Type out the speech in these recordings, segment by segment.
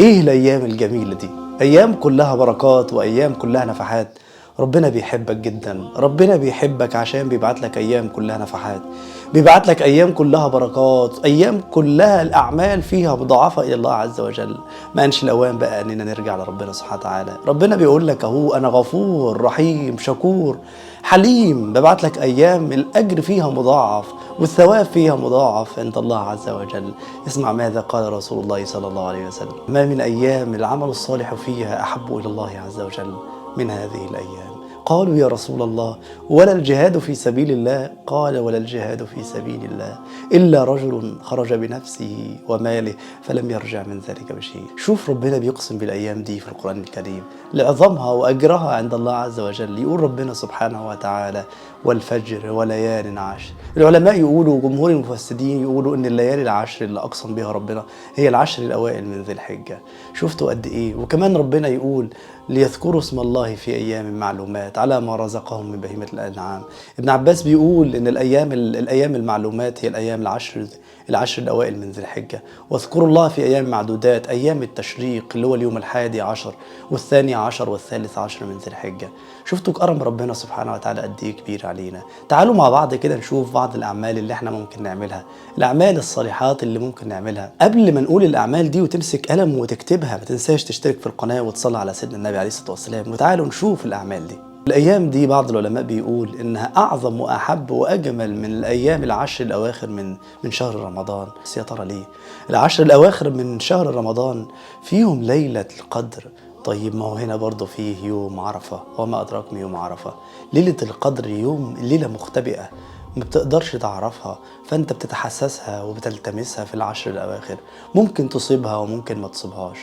ايه الايام الجميلة دي؟ ايام كلها بركات وايام كلها نفحات. ربنا بيحبك جدا، ربنا بيحبك عشان بيبعت لك ايام كلها نفحات، بيبعت لك ايام كلها بركات، ايام كلها الاعمال فيها مضاعفه الى الله عز وجل. ما انش الاوان بقى اننا نرجع لربنا سبحانه وتعالى. ربنا بيقول لك اهو انا غفور رحيم شكور حليم، ببعت لك ايام الاجر فيها مضاعف والثواب فيها مضاعف عند الله عز وجل. اسمع ماذا قال رسول الله صلى الله عليه وسلم: ما من ايام العمل الصالح فيها احب الى الله عز وجل من هذه الايام. قالوا يا رسول الله ولا الجهاد في سبيل الله؟ قال ولا الجهاد في سبيل الله إلا رجل خرج بنفسه وماله فلم يرجع من ذلك بشيء. شوف ربنا بيقسم بالأيام دي في القرآن الكريم لعظمها وأجرها عند الله عز وجل. يقول ربنا سبحانه وتعالى: والفجر وليال عشر. العلماء يقولوا، جمهور المفسرين يقولوا، إن الليالي العشر اللي أقسم بها ربنا هي العشر الأوائل من ذي الحجة. شفتوا قد إيه؟ وكمان ربنا يقول: ليذكروا اسم الله في أيام معلومات على ما رزقهم من بهيمة الأنعام. ابن عباس بيقول إن الأيام المعلومات هي الأيام العشر الأوائل من ذي الحجة. واذكروا الله في أيام معدودات، أيام التشريق اللي هو اليوم 11 و12 و13 من ذي الحجة. شفتوا كرم ربنا سبحانه وتعالى قد إيه كبير علينا؟ تعالوا مع بعض كده نشوف بعض الأعمال اللي احنا ممكن نعملها، الأعمال الصالحات اللي ممكن نعملها. قبل ما نقول الأعمال دي وتمسك قلم وتكتبها، ما تنساش تشترك في القناة وتصلي على سيدنا النبي عليه الصلاة والسلام. وتعالوا نشوف الأعمال دي. الأيام دي بعض العلماء بيقول إنها أعظم وأحب وأجمل من الأيام العشر الأواخر من شهر رمضان. بس يا ترى ليه؟ العشر الأواخر من شهر رمضان فيهم ليلة القدر. طيب ما هو هنا برضه فيه يوم عرفة، وما أدراك ما يوم عرفة. ليلة القدر يوم ليلة مختبئة ما بتقدرش تعرفها، فأنت بتتحسسها وبتلتمسها في العشر الأواخر. ممكن تصيبها وممكن ما تصيبهاش،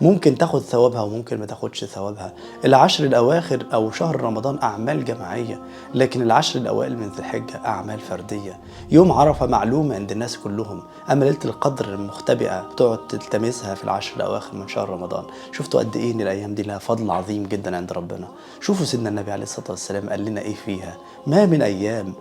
ممكن تاخد ثوابها وممكن ما تاخدش ثوابها. العشر الأواخر أو شهر رمضان أعمال جماعية، لكن العشر الأوائل من ذي الحجة أعمال فردية. يوم عرفة معلومة عند الناس كلهم، أما ليلة القدر المختبئة بتقعد تلتمسها في العشر الأواخر من شهر رمضان. شفتوا قد إيه إن الأيام دي لها فضل عظيم جدا عند ربنا؟ شوفوا سيدنا النبي عليه الصلاة والسلام قال لنا إيه فيها: ما من أيام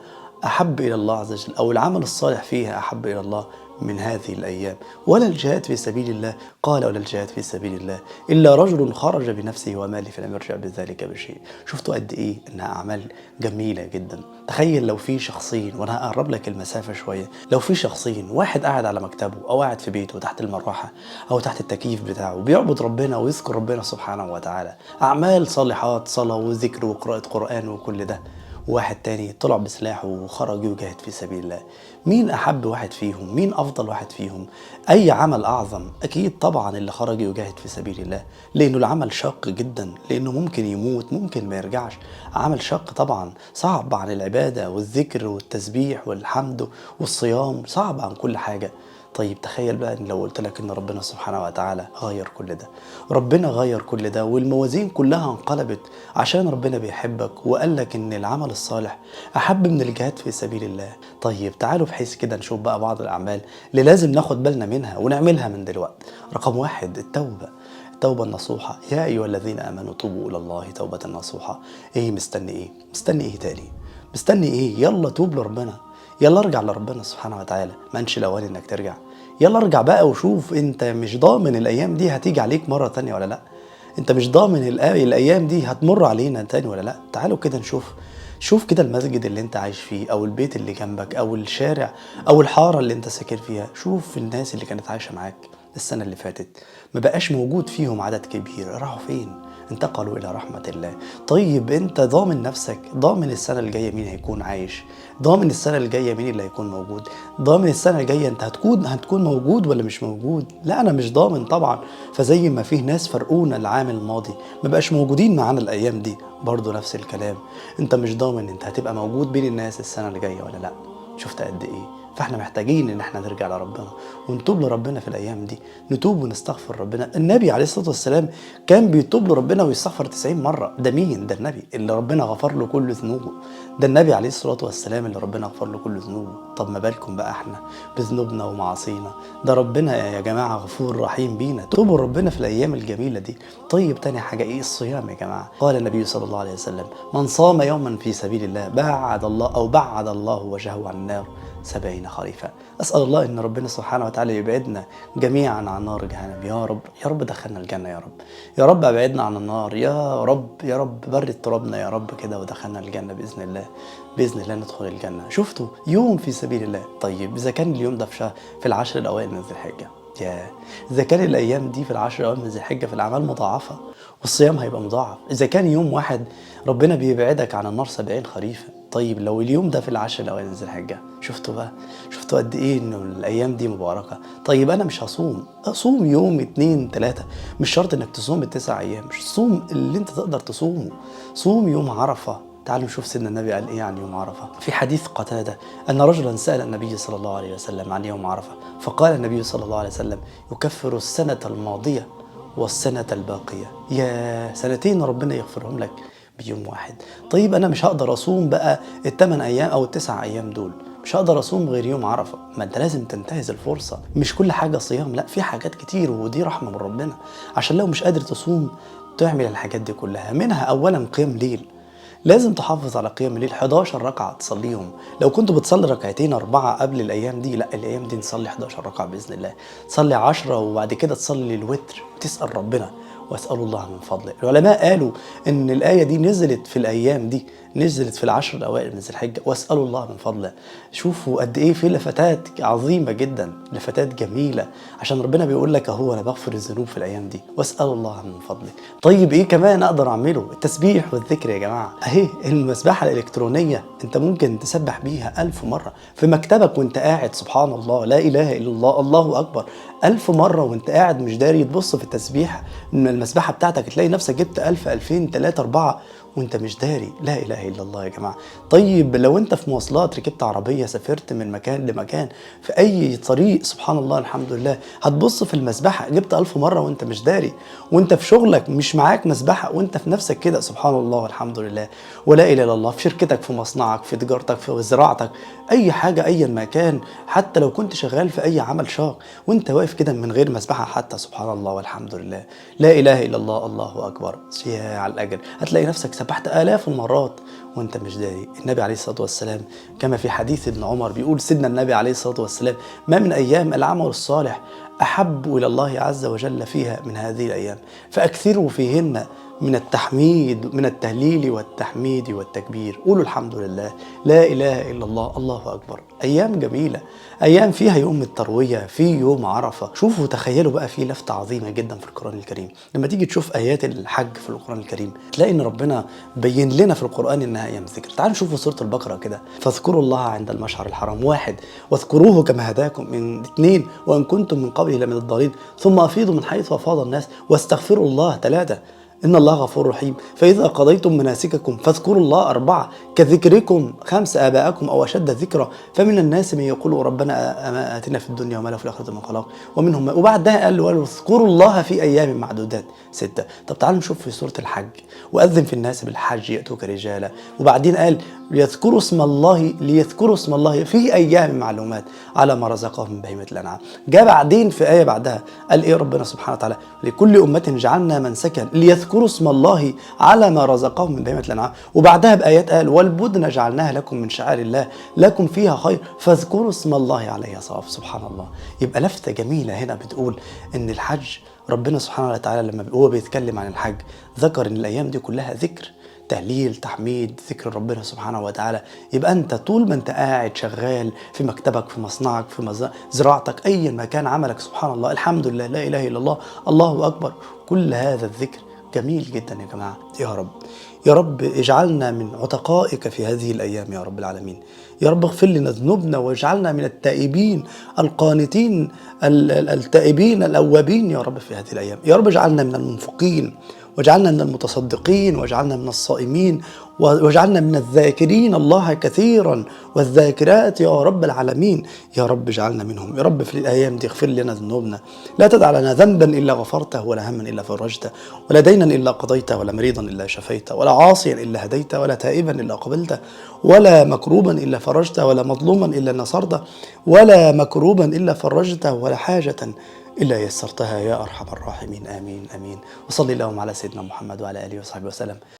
أحب إلى الله عز وجل أو العمل الصالح فيها أحب إلى الله من هذه الأيام، ولا الجهاد في سبيل الله. قال ولا الجهاد في سبيل الله إلا رجل خرج بنفسه وماله فلم يرجع بذلك بشيء. شفتوا قد إيه إنها أعمال جميلة جدا؟ تخيل لو في شخصين، وأنا هقرب لك المسافة شوية، لو في شخصين، واحد قاعد على مكتبه أو قاعد في بيته تحت المروحة أو تحت التكييف بتاعه بيعبد ربنا ويذكر ربنا سبحانه وتعالى، أعمال صالحات، صلاة وذكر وقراءة قرآن وكل ده، وواحد تاني طلع بسلاحه وخرج يجاهد في سبيل الله. مين أحب واحد فيهم؟ مين أفضل واحد فيهم؟ أي عمل أعظم؟ أكيد طبعا اللي خرج يجاهد في سبيل الله، لأنه العمل شاق جدا، لأنه ممكن يموت، ممكن ما يرجعش. عمل شاق طبعا، صعب عن العبادة والذكر والتسبيح والحمد والصيام، صعب عن كل حاجة. طيب تخيل بقى ان لو قلت لك ان ربنا سبحانه وتعالى غير كل ده، ربنا غير كل ده والموازين كلها انقلبت عشان ربنا بيحبك وقال لك ان العمل الصالح احب من الجهاد في سبيل الله. طيب تعالوا بحيث كده نشوف بقى بعض الاعمال اللي لازم ناخد بالنا منها ونعملها من دلوقتي. رقم 1: التوبة، التوبة النصوحة. يا أيها الذين آمنوا توبوا إلى الله توبة نصوحة. إيه مستني إيه؟ مستني إيه تاني؟ مستني إيه؟ يلا توب لربنا، يلا ارجع لربنا سبحانه وتعالى. ما انش الاوان انك ترجع، يلا ارجع بقى وشوف. انت مش ضامن الايام دي هتيجي عليك مرة تانية ولا لا، انت مش ضامن الايام دي هتمر علينا تاني ولا لا. تعالوا كده نشوف، شوف كده المسجد اللي انت عايش فيه او البيت اللي جنبك او الشارع او الحارة اللي انت ساكن فيها. شوف الناس اللي كانت عايشة معاك السنة اللي فاتت، ما بقاش موجود فيهم عدد كبير، راحوا فين؟ انتقلوا إلى رحمة الله. طيب انت ضامن نفسك؟ ضامن السنة الجاية مين هيكون عايش؟ ضامن السنة الجاية مين اللي هيكون موجود؟ ضامن السنة الجاية انت هتكون موجود ولا مش موجود؟ لا انا مش ضامن طبعا. فزي ما فيه ناس فرقونا العام الماضي ما بقاش موجودين معانا الأيام دي، برضو نفس الكلام، انت مش ضامن انت هتبقى موجود بين الناس السنة الجاية ولا لا. شفت قد ايه؟ فاحنا محتاجين ان احنا نرجع لربنا ونتوب لربنا في الايام دي، نتوب ونستغفر ربنا. النبي عليه الصلاة والسلام كان بيتوب لربنا ويستغفر 90 مرة. ده مين؟ ده النبي اللي ربنا غفر له كل ذنوبه، ده النبي عليه الصلاة والسلام اللي ربنا غفر له كل ذنوبه. طب ما بالكم بقى احنا بذنوبنا ومعاصينا؟ ده ربنا يا جماعة غفور رحيم بينا. توبوا لربنا في الايام الجميلة دي. طيب تاني حاجة ايه؟ الصيام يا جماعة. قال النبي صلى الله عليه وسلم: من صام يوما في سبيل الله بعد الله أو بعد الله وجهه عن النار 70 خريفا. أسأل الله أن ربنا سبحانه وتعالى يبعدنا جميعا عن نار جهنم يا رب. يا رب دخلنا الجنة يا رب، يا رب أبعدنا عن النار يا رب، يا رب برد ترابنا يا رب كده ودخلنا الجنة بإذن الله، بإذن الله ندخل الجنة. شفتوا يوم في سبيل الله. طيب إذا كان اليوم ده في العشر الأوائل من ذي الحجة، يا إذا كان الأيام دي في العشر الأوائل من ذي الحجة في الأعمال مضاعفة والصيام هيبقى مضاعف. إذا كان يوم واحد ربنا بيبعدك عن النار 70 خريفة، طيب لو اليوم ده في العشر الأوائل من ذي الحجة، شفتوا بقى، شفتوا قد إيه إنه الأيام دي مباركة. طيب أنا مش هصوم، أصوم يوم 2 3، مش شرط إنك تصوم ال9 أيام، مش صوم اللي أنت تقدر تصومه، صوم يوم عرفة. تعالوا نشوف سيدنا النبي قال إيه عن يوم عرفة. في حديث قتادة أن رجلا سأل النبي صلى الله عليه وسلم عن يوم عرفة، فقال النبي صلى الله عليه وسلم: يكفر السنة الماضية والسنة الباقية. يا سنتين ربنا يغفرهم لك بيوم واحد. طيب أنا مش هقدر أصوم بقى ال8 أيام أو ال9 أيام دول، مش هقدر أصوم غير يوم عرفة. ما أنت لازم تنتهز الفرصة، مش كل حاجة صيام، لا في حاجات كتير، ودي رحمة من ربنا، عشان لو مش قادر تصوم تعمل الحاجات دي كلها. منها أولا قيام ليل، لازم تحافظ على قيام الليل 11 ركعة تصليهم. لو كنت بتصلي ركعتين 4 قبل الأيام دي، لا الأيام دي نصلي 11 ركعة بإذن الله، تصلي 10 وبعد كده تصلي الوتر، تسأل ربنا واسأل الله من فضله. العلماء قالوا إن الآية دي نزلت في الأيام دي، نزلت في العشر الأوائل من ذي الحجة، واسألوا الله من فضله. شوفوا قد إيه في لفتات عظيمة جدا، لفتات جميلة، عشان ربنا بيقول لك أهو أنا بغفر الذنوب في الأيام دي، واسألوا الله من فضله. طيب إيه كمان أقدر أعمله؟ التسبيح والذكر يا جماعة. أهي المسبحة الإلكترونية أنت ممكن تسبح بيها 1000 مرة في مكتبك وأنت قاعد، سبحان الله، لا إله إلا الله، الله أكبر، 1000 مرة وأنت قاعد مش داري، تبص في التسبيح من المسبحة بتاعتك تلاقي نفسك جبت 1000 2000 3 4 وانت مش داري. لا اله الا الله يا جماعة. طيب لو انت في مواصلات، ركبت عربية، سافرت من مكان لمكان في اي طريق، سبحان الله الحمد لله، هتبص في المسبحه جبت 1000 مرة وانت مش داري. وانت في شغلك مش معاك مسبحة وانت في نفسك كده، سبحان الله والحمد لله ولا اله الا الله، في شركتك، في مصنعك، في تجارتك، في زراعتك، اي حاجة ايا ما كان، حتى لو كنت شغال في اي عمل شاق وانت واقف كده من غير مسبحة حتى، سبحان الله والحمد لله لا اله الا الله الله اكبر، يا على الاجر، هتلاقي نفسك سبحت آلاف المرات وانت مش داري. النبي عليه الصلاة والسلام كما في حديث ابن عمر بيقول سيدنا النبي عليه الصلاة والسلام: ما من أيام العمل الصالح أحب إلى الله عز وجل فيها من هذه الأيام، فأكثروا فيهن من التحميد، من التهليل والتحميد والتكبير، قولوا الحمد لله لا إله إلا الله الله أكبر. أيام جميلة، أيام فيها يوم التروية، في يوم عرفة. شوفوا تخيلوا بقى في لفتة عظيمة جدا في القرآن الكريم. لما تيجي تشوف آيات الحج في القرآن الكريم تلاقي إن ربنا بين لنا في القرآن إنها أيام ذكر. تعالوا نشوفوا سورة البقرة كده: فاذكروا الله عند المشعر الحرام، 1، واذكروه كما هداكم، من 2، وإن كنتم من قبله لمن الضالين، ثم أفيضوا من حيث أفاض الناس واستغفروا الله، 3، إن الله غفور رحيم، فإذا قضيتم مناسككم فاذكروا الله، 4، كذكركم، 5، آباءكم أو أشد ذكرى، فمن الناس من يقول ربنا آتنا في الدنيا وما له في الآخرة من خلاق، ومنهم، وبعدها قال واذكروا الله في أيام معدودات، 6. طب تعالوا نشوف في سورة الحج: وأذن في الناس بالحج يأتوك رجالا، وبعدين قال ليذكروا اسم الله، ليذكروا اسم الله في أيام معلومات على ما رزقهم من بهيمة الأنعام. جاء بعدين في آية بعدها قال إيه ربنا سبحانه وتعالى: لكل أمة جعلنا منسكا ليذكروا اسم الله على ما رزقهم من بهيمة الأنعام. وبعدها بآيات قال والبدن جعلناها لكم من شعائر الله لكم فيها خير فاذكروا اسم الله عليها صواف. سبحان الله. يبقى لفتة جميلة هنا بتقول إن الحج ربنا سبحانه وتعالى لما هو بيتكلم عن الحج ذكر إن الأيام دي كلها ذكر، تهليل، تحميد، ذكر ربنا سبحانه وتعالى. يبقى انت طول ما انت قاعد شغال في مكتبك، في مصنعك، في زراعتك، اي مكان عملك، سبحان الله الحمد لله لا اله الا الله الله اكبر، كل هذا الذكر جميل جدا يا جماعة. يا رب يا رب اجعلنا من عتقائك في هذه الايام يا رب العالمين. يا رب اغفر لنا ذنوبنا واجعلنا من التائبين القانتين التائبين الاوابين يا رب في هذه الايام. يا رب اجعلنا من المنفقين، واجعلنا من المتصدقين، واجعلنا من الصائمين، واجعلنا من الذاكرين الله كثيرا والذاكرات يا رب العالمين. يا رب اجعلنا منهم يا رب في الأيام دي. اغفر لنا ذنوبنا، لا تدع لنا ذنبا إلا غفرته، ولا هما إلا فرجته، ولا دينا إلا قضيته، ولا مريضا إلا شفيته، ولا عاصيا إلا هديته، ولا تائبا إلا قبلته، ولا مكروبا إلا فرجته، ولا مظلوما إلا نصرته، ولا مكروبا إلا فرجته، ولا حاجة إلا يسرتها يا أرحم الراحمين. آمين آمين. وصلي اللهم على سيدنا محمد وعلى آله وصحبه وسلم.